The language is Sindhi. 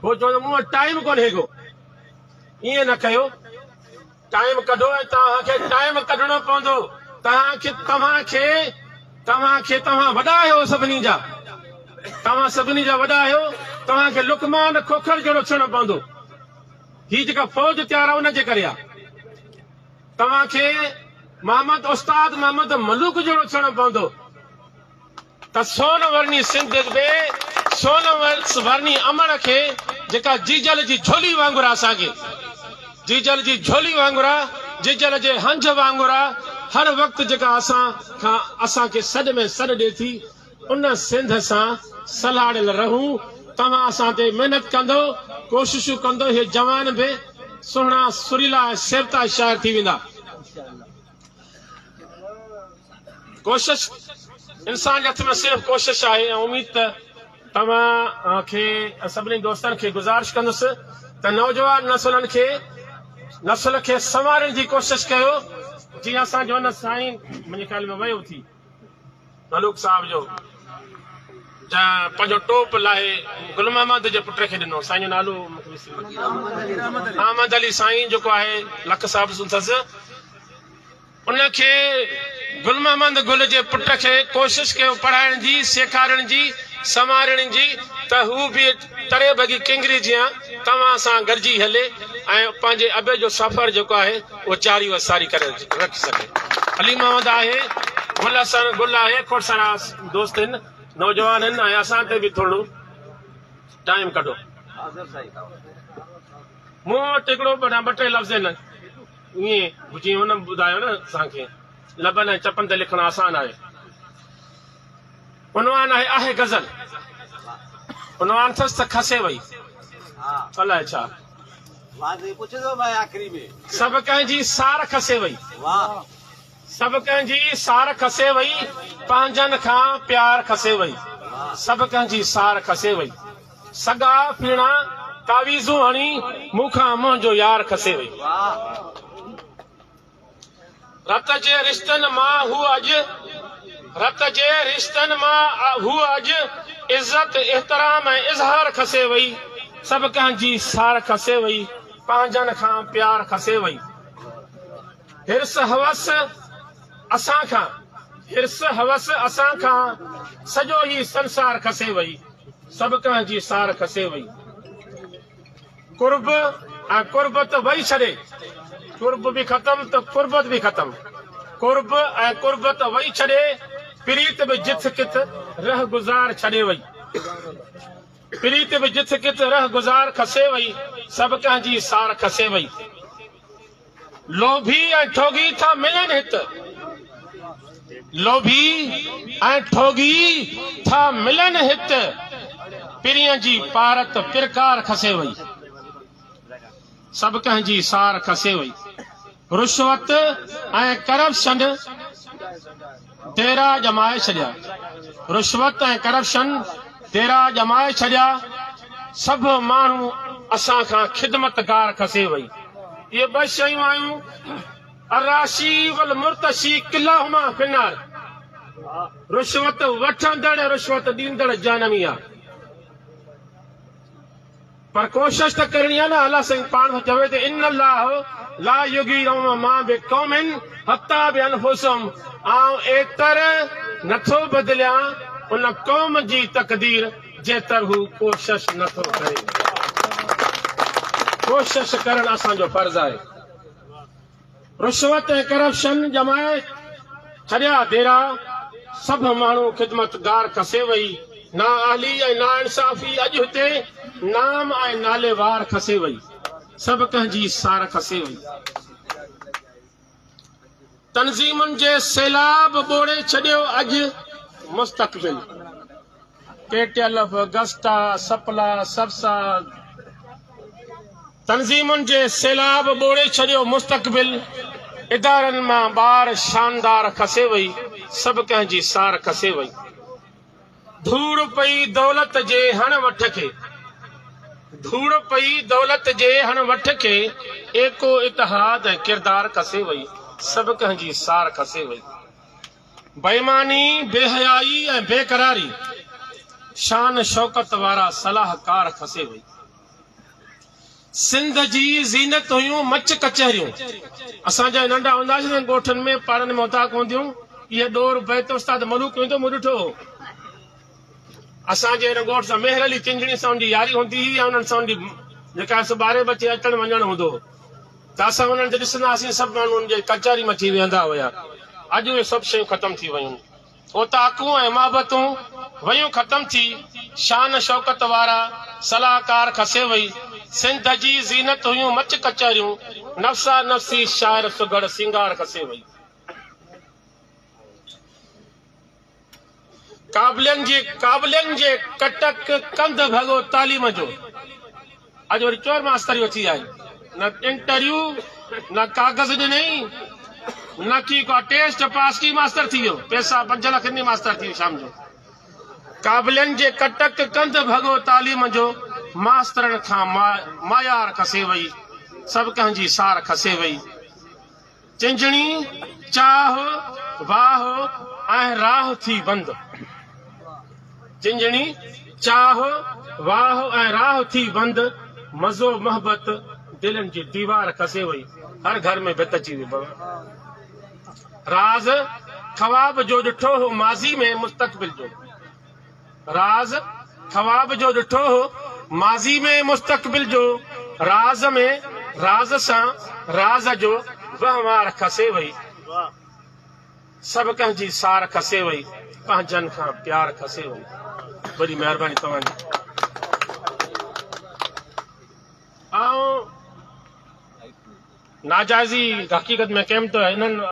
هو چوندو مون وٽ ٽائيم ڪونهي ڪو. ائين نه ڪيو. ٽائيم ڪڍو ۽ توهان کي ٽائيم ڪڍڻو پوندو. توهان کي توهان کي توهان کي توهان وڏا آهيو سڀني جا. توهان سڀني جا وڏا آهيو. توهان کي لقمان کوکر جهڙو ٿيڻو پوندو. هي جيڪا فوج تيار آهي ان جي ڪري آهي. توهان کي محمد استاد محمد ملوڪ جهڙو ٿيڻو پوندو ته سون ورني سنڌ به سون ورني امڙ کي جيڪا جيجل جي جهولي وانگر آ اسان کي جيجل جي جهولي وانگر آ جيجل جي هنج وانگر آ هر وقت جيڪا اسان کان اسان کي سڏ ۾ سڏ ڏي ٿي ان سنڌ سان سلهاڙيل رهون، توهان اسان تي محنت ڪندو، ڪوششون ڪندو اهي جوان به سهڻا، سريلا ۽ سيبتا شاعر ٿي ويندا. ڪوشش انسان جي هٿ ۾ صرف ڪوشش آهي ۽ اميد ته توهان کي ۽ سڀني دوستن کي گذارش ڪندس ته نوجوان نسلن کي نسل کي سنوارڻ جي ڪوشش ڪيو جيئن اسان جو ان سائين منهنجي خيال ۾ ويو ٿي. ملوڪ صاحب جو جنهن پنهنجو ٽوپ لاهي گل محمد جي پٽ کي ڏنو سائين جو نالو مون کي وسري ويو احمد علي سائين جيڪو آهي لک صاحب سن اٿس ان کي گل محمد گل جي پٽ کي ڪوشش ڪيو پڙهائڻ جي سيکارڻ جي سنوارڻ جي ته هو به تري ڀڳي ڪنگري جيان توهان سان گڏجي هلي ۽ پنهنجي ابي جو سفر جيڪو آهي اهو جاري و ساري ڪري رکي سگهي. علي محمد آهي، گل حسن گل آهي، کوڙ سارا دوست آهن، نوجوان آهن ۽ اسان تي به ٿورڙو ٽائيم ڪڍو. مون وٽ هڪڙو ٻه ٽي لفظ آهن ائين جيئن هن ٻڌايو نه اسان کي لبن ۽ چپن تي لکڻ آسان آهي. عنوان آهي آهي غزل. عنوان اٿس ته کسي وئي. الائي ڇا. سڀ ڪنهن جي سار کسي وئي. سڀ ڪنهن جي سار کسي وئي. پنهنجن کان پيار کسي وئي. سڀ ڪنهن جي سار کسي وئي. سڳا ڦيڻا تعويذون هڻي مون کان منهنجو يار کسي وئي. رت جي رشتن مان هو اڄ رت جي رشتن مان هو اڄ عزت، احترام ۽ اظهار کسي وئي. سڀ ڪنهن جي سار کسي وئي. پنهنجن کان پيار کسي وئي. حرص هوس اسان کان حرص هوس اسان کان سڄو هي سنسار کسي وئي. سڀ ڪنهن جي سار کسي وئي. قرب ۽ قربت وئي ڇڏي. قرب به ختم ته قربت به ختم. قرب ۽ قربت وئي ڇڏي. پريت به جٿ ڪٿ رهه گذار ڇڏي وئي. پريت به جٿ ڪٿ رهه گذار کسي وئي. سڀ ڪنهن جي سار کسي وئي. لوڀي ۽ ٺوڳي ٿا ملن هت. لوڀي ۽ ٺوڳي ٿا ملن هت. پرينء جي پارت پرڪار کسي وئي. سڀ ڪنهن جي سار کسي وئي. رشوت ۽ ڪرپشن ديرا ڄمائي ڇڏيا. رشوت ۽ ڪرپشن ديرا ڄمائي ڇڏيا. سڀ ماڻهو اسان کان خدمتگار کسي وئي. اهي ٻه شيون آيون، الراشي والمرتشي ڪلاهما في النار، رشوت وٺندڙ ۽ رشوت ڏيندڙ جهنمي آ. پر ڪوشش ته ڪرڻي آ نه، الله سائين پاڻ ٿو چوي ته ان الله لا يغير ما بقوم حتي بانفسهم آئون ايتر نٿو بدليان ان قوم جي تقدير جيتر هو ڪوشش نٿو ڪري. ڪوشش ڪرڻ اسان جو فرض آهي. رشوت ۽ ڪرپشن ڄمائي ڇڏيا ديرا، سڀ ماڻهو خدمتگار کسي وئي، نااهلي ۽ ناانصافي اڄ هتي نام ۽ نالي وار کسي وئي، سڀ ڪنهن جي سار کسي وئي. تنظيمن جي سيلاب ٻوڙي ڇڏيو اڄ مستقبل. ڪي ٽي ايل ايف، گسٽا، سپلا، سبسا تنظيمن جي سيلاب ٻوڙي ڇڏيو مستقبل. ادارن مان ٻار شاندار کسي وئي، سڀ ڪنهن جي سار کسي وئي. ڌوڙ پئي دولت جي هڻ وٺ کي. ڌوڙ پئي دولت جي هڻ وٺ کي. ايڪو اتحاد ۽ ڪردار کسي وئي. سڀ ڪنهن جي سار کسي وئي. بيماني، بي حيائي ۽ بي قراري. شان شوڪت وارا صلاح ڪار کسي وئي. سنڌ جي زينت هيون مچ ڪچهريون. اسان جڏهن ننڍا هوندا هئاسين ته ڳوٺن ۾ پاڙن ۾ اوطاق هونديون. اهي ڏور بيت استاد ملوڪ ايندو مون ڏٺو هو. اسان جي هن ڳوٺ سان مهر علي چنجڻي سان ان جي ياري هوندي هئي ۽ انهن سان ان جي جيڪا سو ٻارهين بجي اچڻ وڃڻ هوندو هو ته اسان انهن کي ڏسندا هئاسين سڀ ماڻهو ان جي ڪچهري ۾ اچي ويهندا هيا. اڄ اهي سڀ شيون ختم ٿي ويون. اوطاقون ۽ محبتون ويون ختم ٿي، شان شوڪت وارا صلاحڪار کسي وئي، سنڌ جي زينت هيون مچ ڪچهريون، نفسا نفسي شاعر سگهڙ سينگار کسي وئي. قابلين جي قابلين جي ڪٽڪ ڪنڌ ڀڳو تعليم جو. اڄ وري چور ماستر اهو ٿي آهي نه انٽريو نه ڪاغذ ڏنئي نه ڪي ڪا ٽيسٽ پاس ڪي ماستر ٿي ويو پيسا 5 لک ڏني ماستر ٿي ويو شام جو. قابلين جي ڪٽڪ ڪنڌ ڀڳو تعليم جو ماسترن کان معيار کسي وئي سڀ ڪنهن جي سار کسي وئي. چنجڻي، چاهه، واهه ۽ راهه ٿي بند. چنجڻي، چاهه، واهه ۽ راهه ٿي بند، مزو محبت دلين جي ديوار کسي وئي، هر گهر ۾ ڀت اچي وئي بابا. راز خواب جو ڏٺو هو ماضي ۾ مستقبل جو. راز خواب جو ڏٺو هو ماضي ۾ مستقبل جو راز ۾ راز سان راز جو وهنوار کسي وئي سڀ ڪنهن جي سار کسي وئي پنهنجن کان پيار کسي وئي وڏي مهرباني توهان جي آئون ناجائزي حقيقت ۾ ڪيم ته انهن.